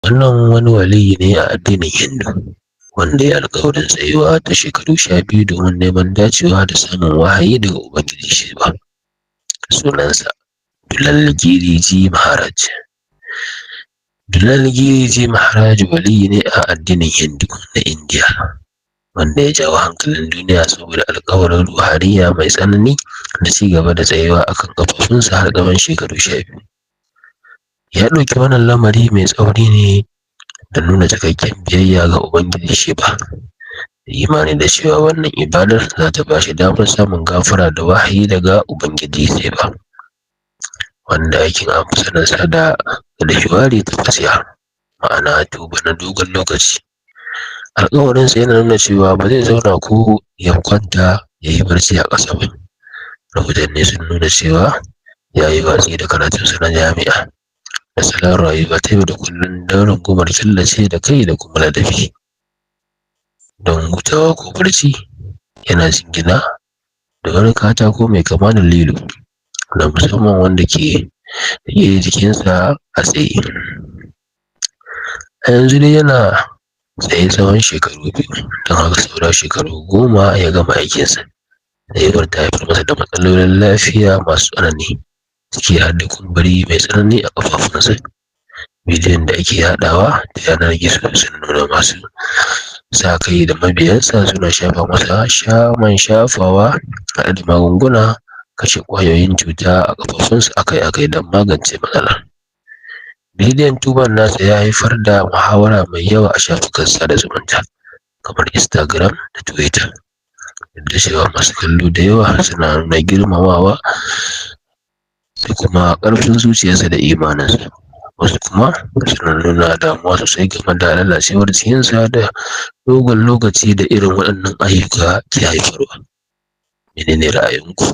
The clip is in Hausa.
Wannan wani waliyyi ne a addinin Hindu, wanda ya yi alƙawarin tsayuwa ta shekaru 12 domin neman dacewa da samun wahayi daga Ubangiji Shiva. Sunansa Dulal Giriji Maharaj. Dulal Giriji Maharaj waliyyi ne a addinin Hindu na Indiya, wanda ya jawo hankalin duniya saboda alƙawarin ruhaniya mai tsanani da ci gaba da tsayuwa a kan ƙafafunsa har tsawon shekaru 12. Ya ɗauki wannan lamari mai tsauri ne da nuna cikakken biyayya ga Ubangiji Shiva, da imani da cewa wannan ibadar za ta ba shi damar samun gafara da wahayi daga Ubangiji Shiva. Wanda aikin an fi saninsa da Ganeshwari Tapasya, ma'ana tuba na dogon lokaci. Alƙawarinsa yana nuna cewa ba zai zauna ko ya kwanta ya yi barci a ƙasa ba. Rahotanni sun nuna cewa ya yi watsi da karatunsa na jami'a da salon rayuwa ta yau da kullum don rungumar killace da kai da kuma ladabi. Don hutawa ko barci, yana jingina da wani katako mai kama da lilo na musamman wanda ke riƙe jikinsa a tsaye. A yanzu dai yana tsaye tsawon shekaru 2, don haka saura shekaru 10 ya gama aikinsa. Tsayuwar ta haifar masa da matsalolin lafiya masu tsanani, ciki har da kumburi mai tsanani a ƙafafunsa. Bidiyon da ake yaɗawa ta yanar gizo sun nuna masu sa kai da mabiyansa suna shafa masa man shafawa haɗe da magunguna kashe ƙwayoyin cuta a ƙafafunsa akai-akai don magance matsalar. Bidiyon tuban nasa ya haifar da muhawara mai yawa a shafukan sada zumunta kamar Instagram da Twitter. Duk da cewa masu kallo da yawa suna nuna girmamawa da kuma ƙarfin zuciyarsa da imaninsa, wasu kuma suna nuna damuwa sosai game da lalacewar jikinsa da dogon lokaci da irin waɗannan ayyuka ke haifarwa. Menene ra'ayinku?